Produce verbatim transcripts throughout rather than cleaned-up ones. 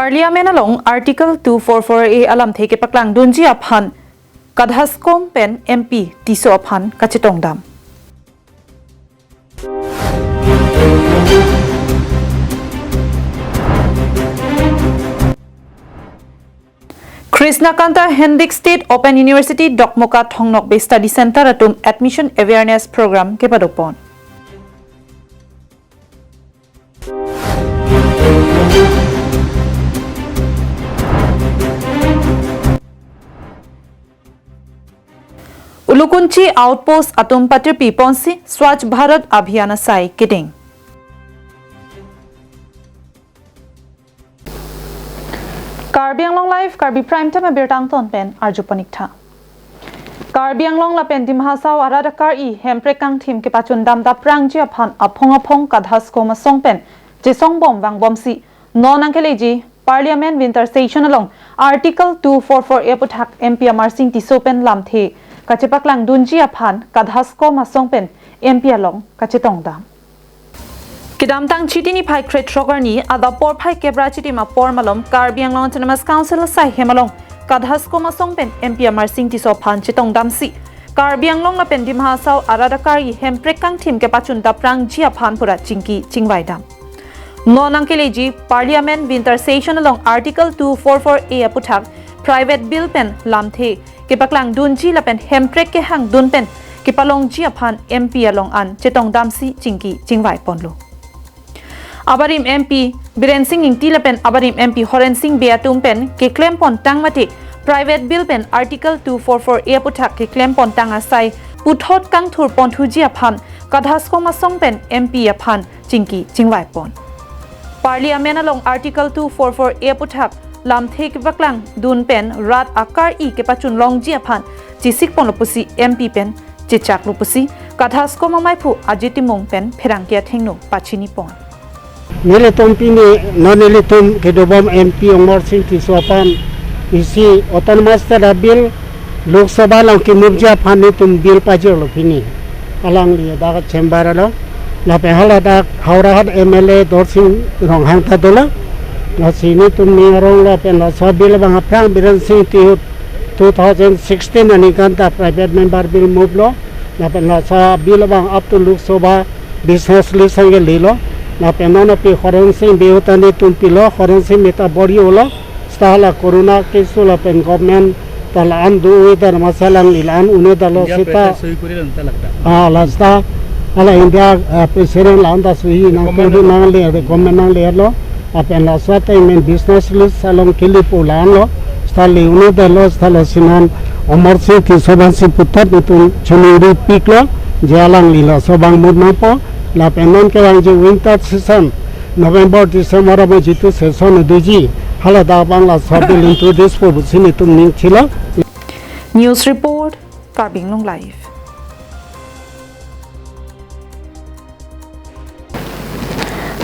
Parliament along Article two four four A alamthe kepaklangdunji aphan KADHASCOM pen M P Tisso aphan kachetongdam. Krishnakanta Hendik State Open University Dokmoka Thong Nokbe Study Center atum Admission Awareness Program kepadopon. Ulukunchi Outpost atum patirpi ponsi Swachh Bharat Abhiyan asai keding. Karbi Anglong Live, Karbi Prime Time abirta angton pen arju pon ik tha. Karbi Anglong lapen Dima Hasao arat akari Hemprek kangthim kepachundam daprangji aphan aphong aphong KADHASCOM asong pen chesongbom vangbomsi non nangkeleji Parliament Winter Session along Article two four four A aputhak M P Amarsing Tisso pen lamthe kachepaklangdunji aphan KADHASCOM asong pen M P along kachetongdam. Kedamtang Chiti niphai krethrok arni adap porphai kep ra chitim apor malom Karbi Anglong Autonomous Council asai hem along KADHASCOM asong pen M P Amarsing Tisso aphan chetongdamsi Karbi Anglong lapen Dima Hasao arat akari Hemprek kangthim kepachun daprangji aphan pura chingki chingvaidam. Non nangkeleji Parliament Winter Session along Article two four four A aputhak Private Bill pen lamthe kepaklangdunji lapen Hemprek kehangdun pen kepalongji aphan M P along an chetongdamsi chingki chingvai ponlo. Abarim M P Biren Singh Ingti lapen abarim M P Horen Sing Bey atum pen keklem pontang mate Private Bill pen Article two four four A aputhak keklem pontang asai puthot kangthur ponthuji aphan KADHASCOM asong pen M P aphan chingki chingvai pon. Parliament along Article two four four A aputhak lamthe kepaklangdun pen rat akari kepachun longji aphan chesik ponlo pusi M P pen chechaklo pusi KADHASCOM amaiphu Ajit Timung pen pherangke athengno pachini pon. Nelitum pini non nelitum kedobom M P Amarsing Tisso aphan isi Autonomous State Bill Lok Sabha along kemupji aphan nelitum bill pajirlo pini. Alangli dak chamber along. Lapen hala dak Howraghat M L A Dorsing Ronghang ta dolo. Lasi nelitum ning arong lapen laso bill abang aphrang Biren Singh Ingti ahut two thousand sixteen aningkan ta private member bill move lo. Lapen laso bill abang up to Lok Sabha business list anke lelo. Lapen non api Horen Sing Bey ahut ta nelitum pilo, Horen Sing Bey ta bor-i-o lo. Seta hala corona case lapen government ta la-an do-oi ta masa alangli la-an un-e detlo India seta. President soi kuri lanta lagda. Ah, la seta hala India, ah, president la-an ta soi nang recommend kuri lo. Nangler, recommend nanglerlo. Lapen laso ta amen business list along kelepo la-an lo. Seta le un-e detlo, seta lasi non Amarsing Tisso aphansi puthot nelitum choningri piklo. Je alangli laso abang move nangpo. Lapen non kevangji winter session November, December amo jitu session doji, hala dak abang laso bill introduce po pusi nelitum ning chilo. News report, Karbi Anglong Live.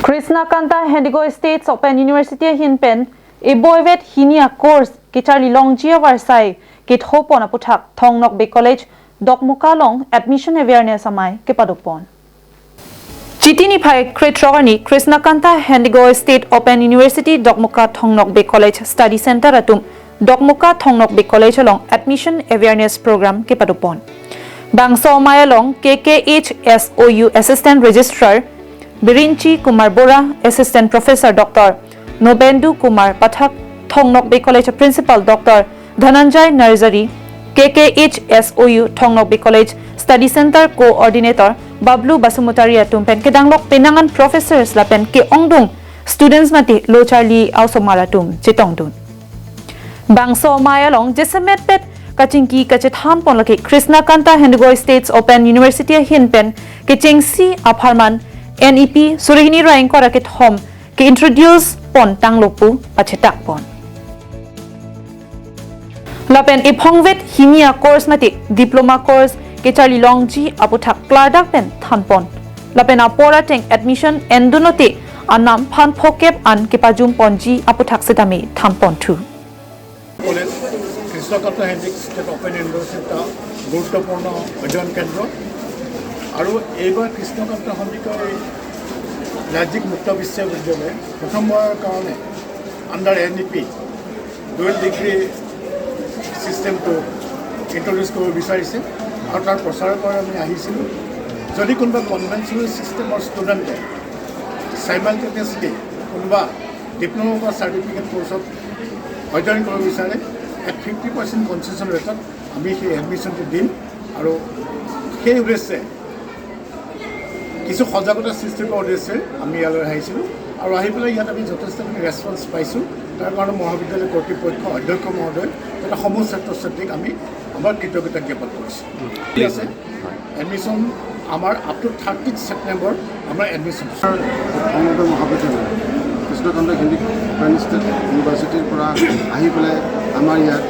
Krishnakanta Hendigoi State Open University ahin pen eboivet hini a-course kecharli longji avarsai ketho pon aputhak Thong Nokbe College Dokmoka along admission awareness amei kepado pon. Chiti niphai krethrok arni Krishnakanta Hendigoi State Open University Dokmoka Thong Nokbe College Study Center atum Dokmoka Thong Nokbe College along admission awareness program kepado pon. Bangso amei along K K H S O U Assistant Registrar Birinchi Kumar Bora, Assistant Professor Doctor Nobendu Kumar Pathak, Thong Nokbe College Principal Doctor Dhananjay Narzary, K K H S O U Thong Nokbe College Study Center Coordinator Bablu Basumatary atum pen kedanglok penang an professors lapen ke-ongdung students mate lo charli a-osomar atum chetongdun. Bangso amei along jasemet pet kachingki kachethan pon lake Krishnakanta Hendigoi State Open University ahin pen kechengsi apharman N E P suri hini ra ingkoi ra kethom ke-introduce pon tanglo pu pachetak pon. Lapen ephongvet hini a-course mate diploma course kecharli longji aputhak klardak pen than pon. Lapen apor ateng admission endun lote anam phan phokep an kepajum ponji aputhak setame than ponthu. College Krishnakanta Handique state open ইউনিভাৰ্চিটিৰ এটা গুৰুত্বপূৰ্ণ অধ্যয়ন কেন্দ্ৰ। আৰু এইবাৰ কৃষ্ণকান্ত সন্দিকৈ ৰাজ্যিক মুক্ত বিশ্ববিদ্যালয়ে প্ৰথমবাৰৰ কাৰণে under N E P dual degree ছিষ্টেমটো ইণ্ট্ৰডিউচ কৰিব বিচাৰিছে আৰু তাৰ প্ৰচাৰৰ কাৰণে আমি আহিছিলোঁ। যদি কোনোবা কনভেনশ্যনেল ছিষ্টেমৰ ষ্টুডেণ্টে চাইমালটেনিয়াছলি কোনোবা ডিপ্ল'মা বা চাৰ্টিফিকেট কৰ্চত অধ্যয়ন কৰিব বিচাৰে, এট ফিফটি পাৰ্চেণ্ট কনচেশ্যন ৰেটত আমি সেই এডমিশ্যনটো দিম। আৰু সেই উদ্দেশ্যে কিছু সজাগতা সৃষ্টি কৰাৰ উদ্দেশ্যে আমি ইয়ালৈ আহিছিলোঁ আৰু আহি পেলাই ইয়াত আমি যথেষ্টখিনি ৰেছপন্স পাইছোঁ। তাৰ কাৰণে মহাবিদ্যালয় কৰ্তৃপক্ষ, অধ্যক্ষ মহোদয় তথা সমূহ ছাত্ৰ ছাত্ৰীক আমি আমাৰ কৃতজ্ঞতা জ্ঞাপন কৰিছোঁ। ঠিক আছে, এডমিশ্যন আমাৰ আপ টু থাৰ্টিথ ছেপ্টেম্বৰ আমাৰ এডমিশ্যন। সমগ্ৰ মহাবিদ্যালয় কৃষ্ণকান্ত সন্দিকৈ প্ৰেৰণা ষ্টেট ইউনিভাৰ্চিটিৰ পৰা আহি পেলাই আমাৰ ইয়াত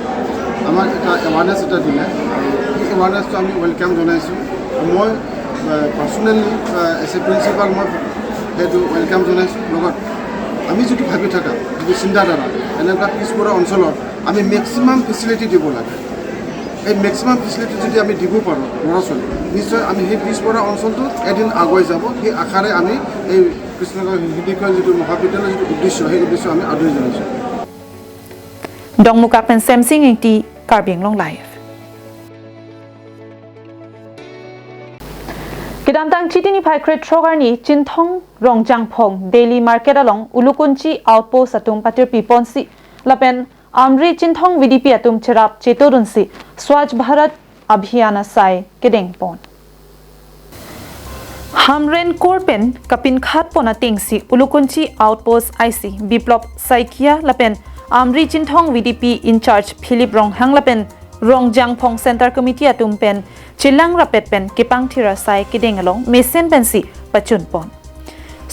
আমাক এটা এৱাৰনেছ এটা দিলে আৰু এই এৱাৰনেছটো আমি ৱেলকাম জনাইছোঁ। মই পাৰ্চনেলি এজ এ প্ৰিন্সিপাল মই সেইটো ৱেলকাম জনাইছোঁ। লগত আমি যিটো ভাবি থকা, যিটো চিন্তাধাৰা, এনেকুৱা পিছপৰা অঞ্চলত আমি মেক্সিমাম ফেচিলিটি দিব লাগে। এই মেক্সিমাম ফেচিলিটি যদি আমি দিব পাৰোঁ ল'ৰা ছোৱালীক, নিশ্চয় আমি সেই পিছপৰা অঞ্চলটো এদিন আগুৱাই যাব। সেই আশাৰে আমি এই কৃষ্ণকান্ত সন্দিকৈ যিটো মহাবিদ্যালয়ৰ যিটো উদ্দেশ্য, সেই উদ্দেশ্য আমি আদৰি জনাইছোঁ। Dongmukak pen Semsing Engti, Karbi Anglong Live. Kedamtang Chiti niphai krethrok arni Chinthong Rongjangphong Daily Market along Ulukunchi Outpost atum patirpi ponsi lapen Amri Chinthong V D P atum cherap chetodunsi Swachh Bharat Abhiyan asai kedeng pon. Hamren Kur pen kapinkhat pon atengsi Ulukunchi Outpost I C Biplop Saikia lapen Amri Chinthong V D P in-charge Philip Ronghang lapen Rongjangphong Center Committee atum pen chelang rapet pen kepangthir asai kedeng along mesen pensi pachun pon.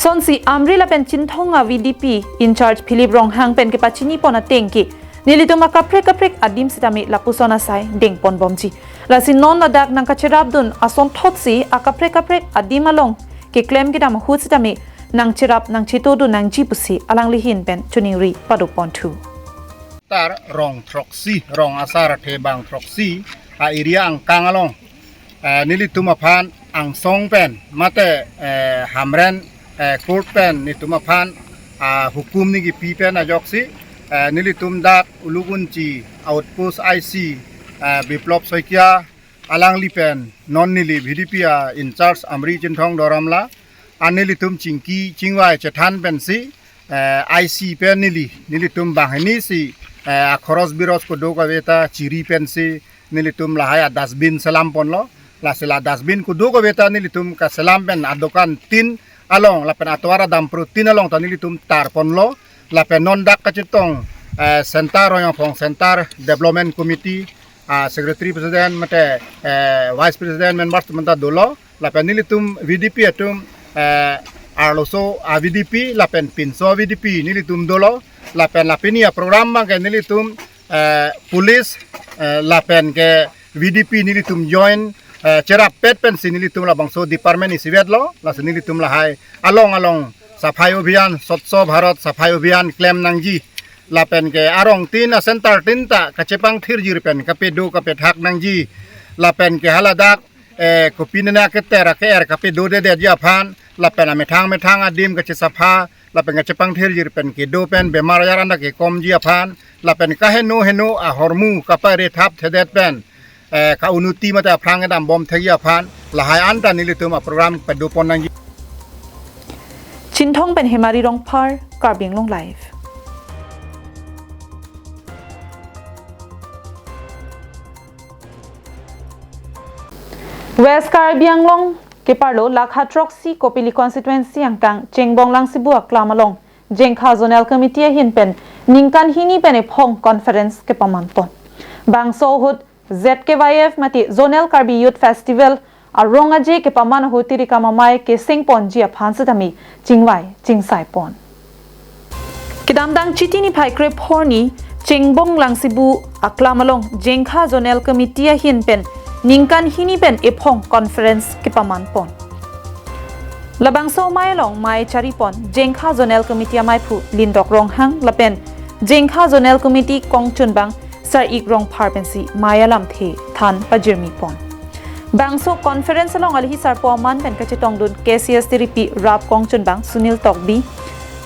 Sonsi Amri lapen Chinthong a V D P in-charge Philip Ronghang pen kepachini pon ateng ke nelitum akaprek kaprek adim sitame lapuson asai deng pon bomji. Lasi non ladak nangkacherapdun asonthotsi akaprek kaprek adim along keklem kedam ahut sitame nangcherap nangchetodun nangji pusi alangli ahin pen choningri pado ponthu. Tar rong throksi, rong asar athe bang throksi a area angkang along, eh, nelitum aphan angsong pen mate, eh, Hamren, eh, Court pen nelitum aphan, ah, hukum ni kipi pen ajoksi, eh, nelitum dak Ulukunchi Outpost I C, eh, Biplop Saikia alangli pen non neli V D P a in-charge Amri Chinthong Doramla, an nelitum chingki chingvai chethan pensi, eh, I C pen neli, nelitum banghini si, eh, akhoros biros kedo kave ta chiri pensi nelitum lahai a dustbin selam ponlo. Lasi la dustbin kedo kave ta nelitum kaselam pen adokan tin along lapen atovar adampro tin along ta nelitum tar ponlo. Lapen non dak kachetong, eh, Center Rongjangphong Center Development Committee, ah, Secretary President mate, eh, Vice President members atum ta dolo. Lapen nelitum V D P atum, eh, arloso a V D P lapen pinso a V D P nelitum dolo. Lapen la pini a program abang ke nelitum, eh, police, eh, lapen ke V D P nelitum join, eh, cherap pet pensi nelitum labangso department isivet lo, lasi nelitum lahai along along Safai Abhiyan, Swachh Bharat Safai Abhiyan klem nangji. Lapen ke arong tin a center tin ta kachepangthirji pen kapedo kapethak nangji. Lapen ke haladak, eh, kopi nena keter ake-er kapedo dedetji aphan, lapen amethang methang adim kachesapha, lapen kachepangthirji pen kedo pen bemar ajar anta kekomji aphan, lapen kaheno heno ahormu kaparethap thedet pen, eh, ka-unnoti mate aphrang kedam bom thekji aphan, lahai anta nelitum a program pado pon nangji. Chinthong pen Hemari Rongphar, Karbi Anglong Live. West Karbi Anglong keparlo lakha throksi Kopili constituency angkang Chengbong Langsibu aklam along Jengkha Zonal Committee ahin pen ningkan hini pen ephong conference kepaman pon. Bangso ahut Z K Y F mate Zonal Karbi Youth Festival arong aje kepaman ahut tirikam amei keseng ponji aphan sitame chingvai chingsai pon. Kedamtang Chiti niphai krephor arni Chengbong Langsibu aklam along Jengkha Zonal Committee ahin pen ningkan hini pen ephong conference kepaman pon. Labangso amei along mei chari pon Jengkha Zonal Committee ameiphu Lindok Ronghang lapen Jengkha Zonal Committee kongchunbang Sar-ik Rongphar pensi mei alamthe than pajirmi pon. Bangso conference along alohi sarpo aman pen kachetongdun K C S tiripi rap kongchunbang Sunil Tokbi,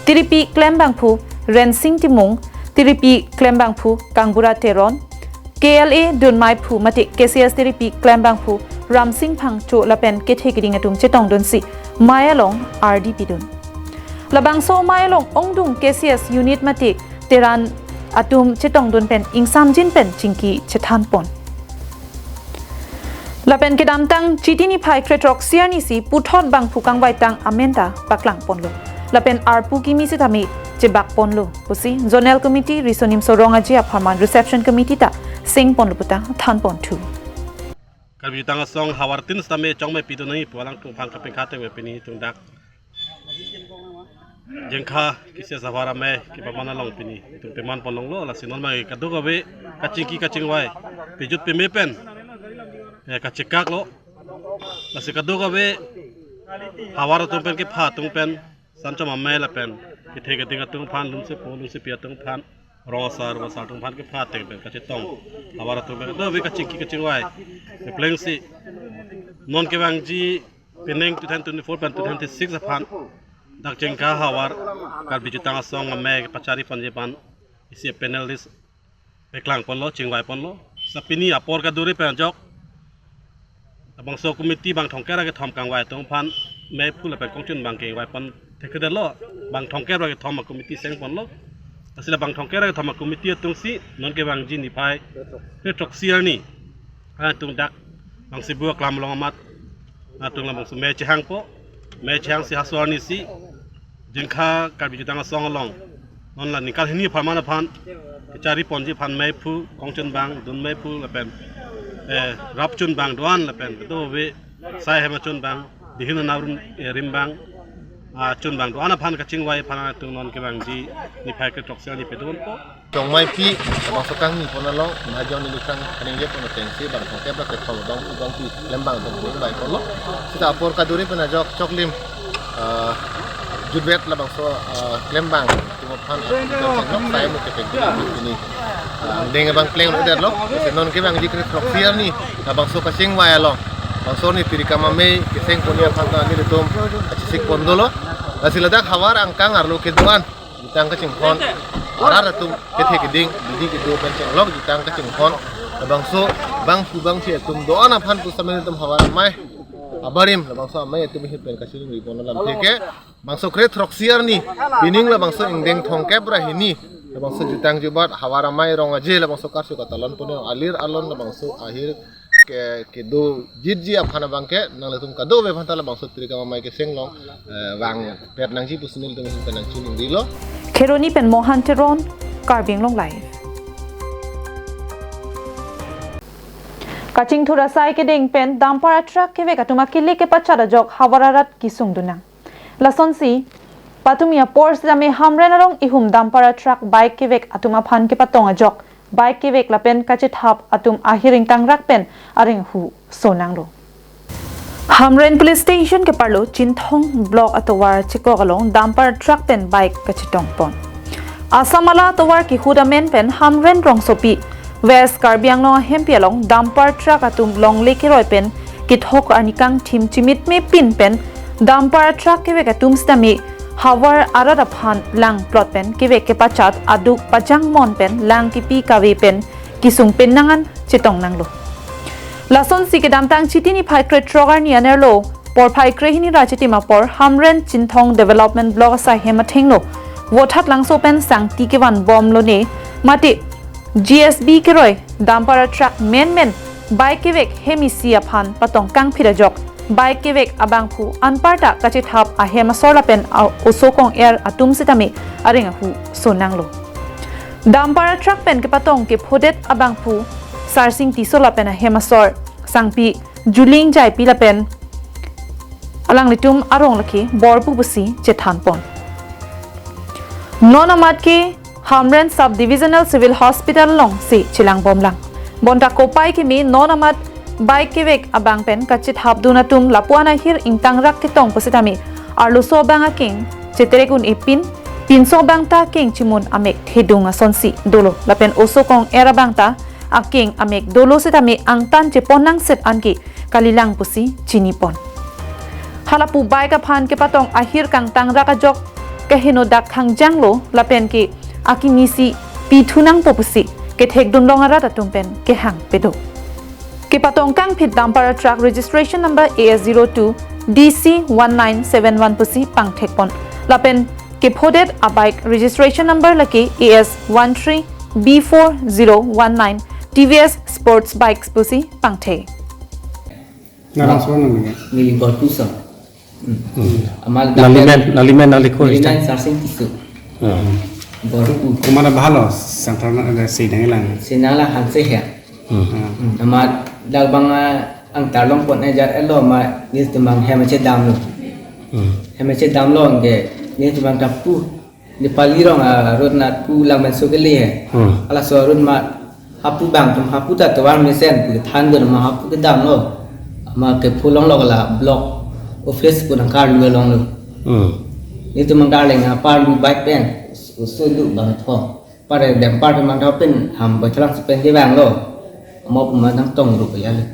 tiripi klembangphu Rensing Timung, Tiripi Klembangphu Kangbura Teron, K L A dunmai phu mate K C S Tiripi Klembangphu Ramsing Phangcho lapen kethe keding atum chetongdunsi mei along ardi pidun. Labangso mei along ongdung K C S unit mate teran atum chetongdun pen ingsamjin pen chingki chethanpon. Lapen kedamtang Chiti niphai krethrok siar nisi puthot bangphu kangvaitang amen ta paklangponlo. Lapen arpu kimi sitame chebakponlo pusi Zonal Committee Riso Nimso Rong Aje apharman Reception Committee ta sengponlo puta thanponthu. Karbi Jutang Asong havar tin sitame chongmei pidun nangji pu alangtum aphan kapingkha teng pini itum dak Jengkha K C S havar amei kepaman along pini itum pemanpon longlo, lasi non mai kadokave kachingki kachingvai pejut peme pen, eh, kachekaklo. Lasi kadokave havar atum pen kepha atum pen sanchom amei lapen kethe keding atum aphan lunsepo lunsepi atum aphan rong asar rong asar atum aphan kepha ateng pen kachetong havar atum pen kadokave kachingki kachingvai keplengsi non kevangji penang two thousand twenty-four pen two thousand twenty-six aphan dak Jengkha havar Karbi Jutang Asong amei pachari ponji aphan isi panel list peklangponlo, chingvaiponlo. Sa pini apor kaduri pen ajok labangso committee bang thomkep ra kethom kangvai atum aphan meiphu lapen kongchun bang kengvaipon thekthedetlo, bang thomkep ra kethom a-committee sengponlo. Lasi labang thomkep ra kethom a-committee atumsi non kevangji niphai krethrok siar ni atum dak bangsi bu aklam along amat atum labangso mei chehangpo, mei chehangsi haso arnisi Jengkha Karbi Jutang Asong along non la ningkan hini apharman aphan kechari ponji aphan meiphu kongchun bang dun meiphu lapen, eh, rapchun bang do-an lapen kadokave sai hem achun bang dihin anarun, eh, rim bang, ah, chun bang do-an aphan kachingvai aphan atum non kevangji niphai krethrok siar ni pedunpo. Chongmeipi labangso kangni pon along majon neli kang kaningje pon atengsi bang thomkep ra kethom bangphu bangpi klembang atum chingvaiponlo. Seta apor kaduri pen ajok choklim, ah, jutvet labangso, ah, klembang atum aphan atum nok sai mo kepeng pini, ah, angdeng abang plenglo detlo. Lasi non kevangji krethrok siar ni labangso kachingvai along bangso ni tirikam amei kesengponji aphan ta nelitum kachesik pon dolo. Lasi ladak havar angkang arlo kedo-an jutang kachingthon arat atum kethe keding bidi kedo pen chenglok jutang kachingthon labangso bangphu bangpi atum do-an aphan pusitame nelitum havar amei abarim labangso amei atum ahir pen kachingri pon alam theke bangso krethrok siar ni pining labangso ingdeng thomkep ra hini labangso jutang jubat havar amei rong aje labangso karsu katalon pune alir alon labangso ahir ke, kedojitji aphan abangke nanglitum kadokave aphan ta labangso tirikam amei kesenglong, eh, vangpet nangji pusi nelitum ahir pen nangchiningrilo. Kheroni pen Mohan Teron, Karbi Anglong Live. Kachingthur asai kedeng pen dumper a-truck kevek atum akele kepachat ajok havar arat kesung dunnang. Lasonsi patumi apor sitame Hamren arong ihum dumper a-truck bike kevek atum aphan kepatong ajok bike kevek lapen kachethap atum ahir ingtangrak pen areng ahu sonanglo. Hamren Police Station keparlo Chinthong Block atovar chekok along dumper truck pen bike kachetongpon. Assam Mala atovar kehut amen pen Hamren rongsopi West Karbi Anglong ahempi along dumper truck atum longle keroi pen kethok arni kangthim chimitme pin pen dumper truck kevek atum sitame havar arat aphan langplot pen kevek kepachat aduk pajangmon pen lang kipi kave pen kesung pinnang an chetongnanglo. Lasonsi kedamtang Chiti niphai krethrok arni anerlo porphai krehini ra chitim apor Hamren Chinthong Development Block asai hem athengno Vothatlangso pen sangti kevanbomlone mate G S B keroi dumper truck menmen bike kevek hem isi aphan patong kangphit ajok bike kevek abangphu anparta kachethap ahem asor lapen a-, oso kong-er atum sitame areng ahu sonanglo. Dumper truck pen kepatong kephodet abangphu Sarsing Tisso lapen ahem asor sangpi Juling Jaipi lapen alanglitum arong lake bor pu pusi chethanpon. Non amat ke Hamren Sub Divisional Civil Hospital alongsi chelangbomlang. Bonta kopai keme non amat bike kevek abang pen kachethapdun atum lapu-an ahir ingtangrak ketong pusitame arloso abang akeng cheterek un-e pin, pinso abang ta akeng chimun amek thedung asonsi dolo lapen oso kong-er abang ta akeng amek dolo sitame angtan chepon nangset anke kalilang pusi chinipon. Halapu bike aphan kepatong ahir kangtangrak ajok kaheno dak hangjanglo lapen ke akimi si pithu nangpo pusi kethekdun long arat atum pen kehang pado. Kepatong kangphit dumper truck registration number A S zero two D C one nine seven one pusi pangthekpon. Lapen kephodet a bike registration number lake A S one three B four zero one nine T V S sports bikes pusi pangthe. Narang suan nang. Neli Gorpusong. Hmm. Amal nalimen, nalimen nalikho nalimen ista. Sarsing Tisso. Hmm. Gorpu. Kumana bahalo, sangtar na ada sedang lang. Sedang lang hanse ya. Hmm. Hmm. Amat dak bang, ah, angtar longpon ejar elo ma nelitum bang hem chedamlo. Hmm. Hem chedamlo ke nelitum bang tapu. Nepali rong, ah, road nat pu lang men so kele he. Hmm. Halaso road ma hapu bang tum hapu ta tovar mesen pu than ber ma hapu kedamlo. Ma kepho longlo la block office pu nangkarlu longlo. Hmm. Nelitum nangkarleng aparlu bike pen. Usul lu bang tho. Pare dumper pen mangthau pen ham Baithalangso pen kevanglo. Mo pu ma nangtong rup ya le.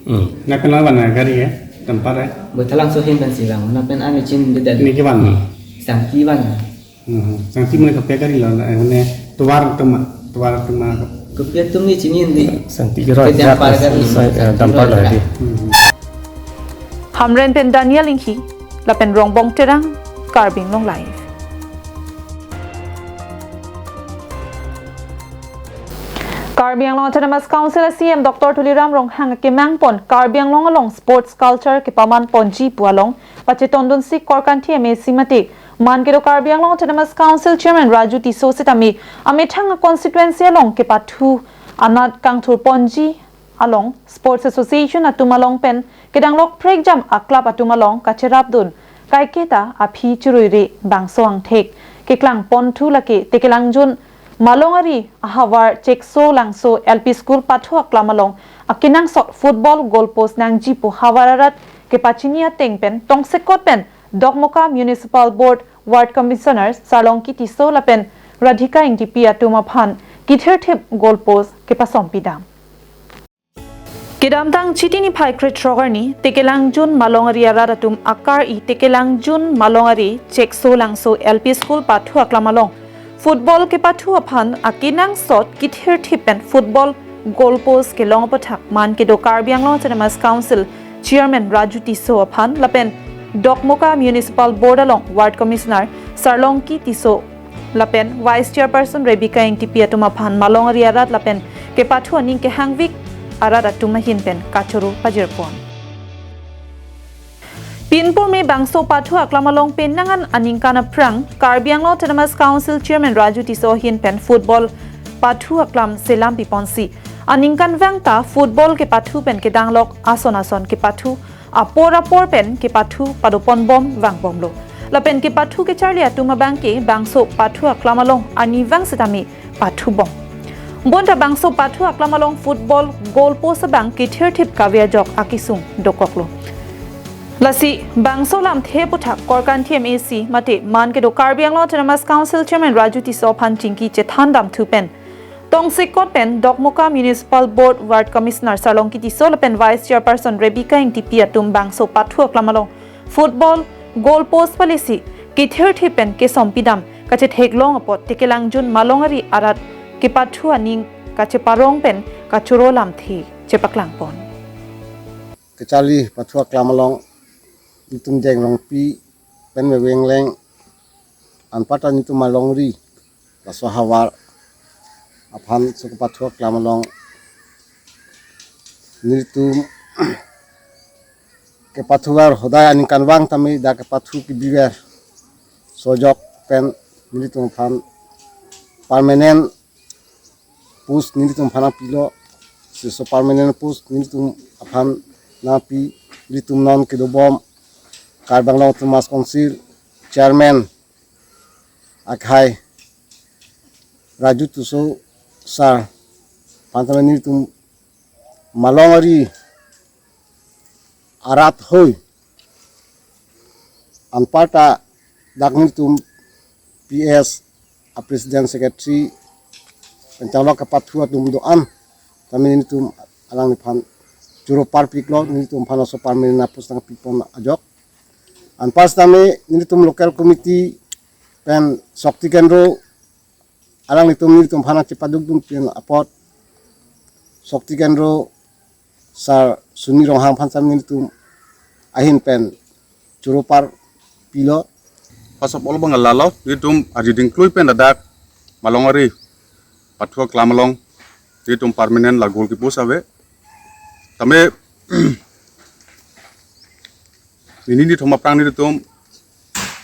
Hmm. Na pen lang van gari ya? Dumper ya? Baithalangso ahin pensi vang. Na pen ani chin de dali. Neli kevang. Hmm. Sangti van. Hmm. Sangti mo kopi gari lo, eh, ne tovar tema, tovar tema. Kopi atum neli chini di. Sangti kiro, kedamper ya, gari. Sa-, eh, dumper lo di. Hmm. Hamren pen Daniel Inghi, lapen Rongbong Terang, Karbi Anglong Live. Karbi Anglong Autonomous Council a C E M Doctor Tuliram Ronghang akemangpon Karbi Anglong along sports culture kepamanponji pu along pachetondunsi Korkanthi M A C mate man kedo Karbi Anglong Autonomous Council Chairman Raju Tisso sitame amethang a constituency along kepathu anat kangthurponji along Sports Association atum along pen kedanglok prekjam a club atum along kacherapdun kaiketa aphi churuire bangso angthek keklangponthu lake Tekelangjun Malongari ahavar Chekso Langso L P School pathu aklam along akenangsot football goal post nangji pu havar arat kepachini ateng pen tongsekot pen Dokmoka Municipal Board Ward Commissioner Sarlongki Tisso lapen Radhika Ingtipi atum aphan kithirthip goal post kepasompidam. Kedamtang Chiti niphai krethrok arni, Tekelangjun Malongari arat atum akar-i Tekelangjun Malongari Chekso Langso L P School pathu aklam along football kepathu aphan akenangsot kithirthip pen football goal post kelong aputhak man kedo Karbi Anglong Autonomous Council Chairman Raju Tisso aphan lapen Dokmoka Municipal Board along Ward Commissioner Sarlongki Tisso lapen Vice Chairperson Rebecca Ingtipi atum aphan Malongari arat lapen kepathu aning kehangvik arat atum ahin pen kachoro pajirpon. Pinpurme bangso pathu aklam along penang an aningkan aphrang Karbi Anglong Autonomous Council Chairman Raju Tisso ahin pen football pathu aklam selam piponsi aningkanvang ta football kepathu pen kedanglok ason ason kepathu apor apor pen kepathu padoponbom vangbomlo. Lapen kepathu kecharli atum abangke bangso pathu aklam along arnivang sitame pathubom. Bonta bangso pathu aklam along football goal post abang kithirthip kave ajok akesung dokoklo. Lasi bangso lamthe aputhak Korkanthi M A C mate man kedo Karbi Anglong Autonomous Council Chairman Raju Tisso aphan chingki chethandamthu pen tongsekot pen Dokmoka Municipal Board Ward Commissioner Sarlongki Tisso lapen Vice Chairperson Rebecca Ingtipi atum bangso pathu aklam along football goal post palisi kithirthip pen kesompidam kachetheklong apot Tekelangjun Malongari arat kepathu aning kacheparong pen kachoro lamthe chepaklangpon. Kecharli pathu aklam along itum Jeng Rongpi pen Meweng Leng anparta nelitum Malongari laso havar aphan so kepathu aklam along nelitum kepathuver hodai aningkanvang tame dak kepathu kebiver sojok pen nelitum aphan permanent post nelitum aphan nangpilo, laso permanent post nelitum aphan nangpi, nelitum non kedobom Karbi Anglong Autonomous Council Chairman akhai Raju Tisso sir aphan tame nelitum Malongari arat hoi anparta dak nelitum P S a President Secretary pen changlok kepathu atum do-an tame nelitum alangliphan choro parpiklo, nelitum aphan laso permanent post nangpipon ajok. Anpar sitame nelitum local committee Pen Shakti Kendro alanglitum nelitum aphan chepadukdun pen apot Shakti Kendro Sir Suni Ronghang aphan sam nelitum ahin pen choro parpilo. First of all, bang lalo, nelitum arjuding klui pen ladak Malongari pathu aklam along nelitum permanent la goalkeeper ave. Tame nini nithom aphrang nelitum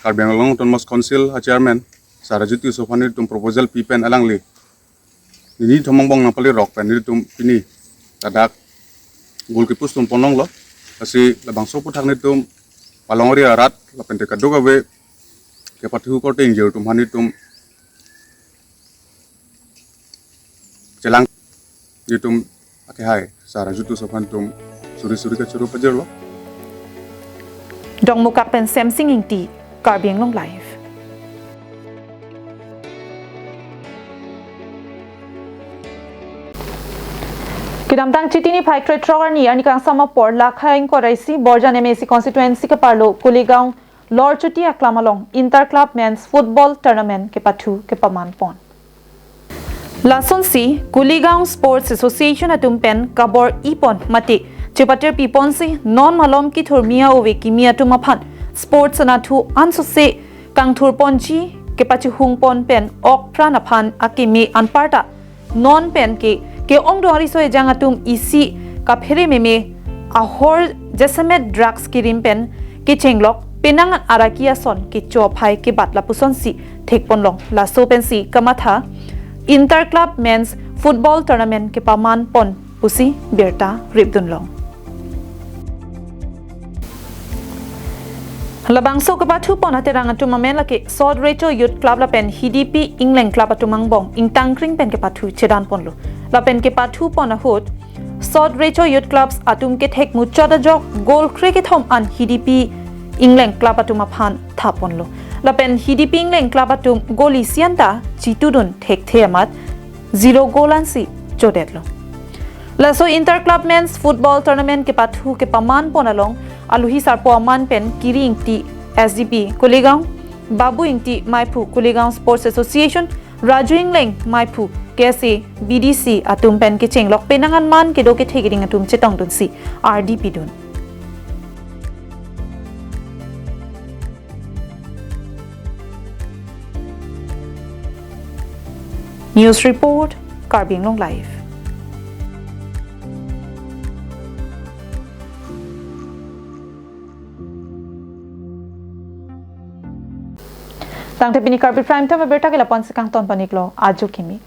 Karbi Anglong Autonomous Council a chairman Sir Raju Tisso aphan nelitum proposal pi pen alangli nini nithom angbong nangpali rok pen nelitum pini ladak goalkeeper atum ponlonglo. Lasi labangso aphuthak nelitum Malongari arat lapen te kadokave kepathu korte ingjir atum aphan nelitum chelang, nelitum akehai Sir Raju Tisso aphan nelitum suri suri kachoro pajirlo. Dongmukak pen Semsing Ingti, Karbi Anglong Live. Kedamtang Chiti niphai krethrok arni, arni kangsam apor, Lakhai ingkoi ra isi Borjan M A C constituency keparlo Kuligaon Lorchuti aklam along Inter Club Men's Football Tournament kepathu kepaman pon. Lasonsi Kuligaon Sports Association atum pen kabor-i pon mate chepatir pi ponsi non malom kethur mi a-ove kimi atum aphan sports anatthu ansose kangthur ponji kepachihung pon pen ok pran aphan akeme anparta non pen ke ke-ongdung ariso ejang atum isi kaphere meme ahor jasemet drugs kirim pen kechenglok penang araki ason kecho aphai kebat lapusonsi thek ponlong. Laso pensi kamatha Inter Club Men's Football Tournament kepaman pon pusi birta ripdunlong. Labangso kepathu pon aterang atum amen lake South Recho Youth Club lapen Hidipi Ingleng Club atum angbong ingtangkring pen kepathu chedan ponlo. Lapen kepathu pon ahut South Recho Youth Clubs atum kethek muchot ajok goal krekethom an Hidipi Ingleng Club atum aphan tha ponlo. Lapen Hidipi Ingleng Club atum goal isi anta chitudun thekthe amat zero goal ansi chodetlo. Laso Inter Club Men's Football Tournament kepathu kepaman pon along aluhi sarpo aman pen Kiri Ingti S D P Kuligaon, Babu Ingti Maiphu Kuligaon Sports Association, Raju Ingleng Maiphu K S A B D C atum pen kechenglok penang anman kedo kethe keding atum chetongdunsi ardi pidun. News report, Karbi Anglong Live. Tangte pini Karbi Prime Time abirta ke lapu-ansi kangton pon-iklo, ajo kimi.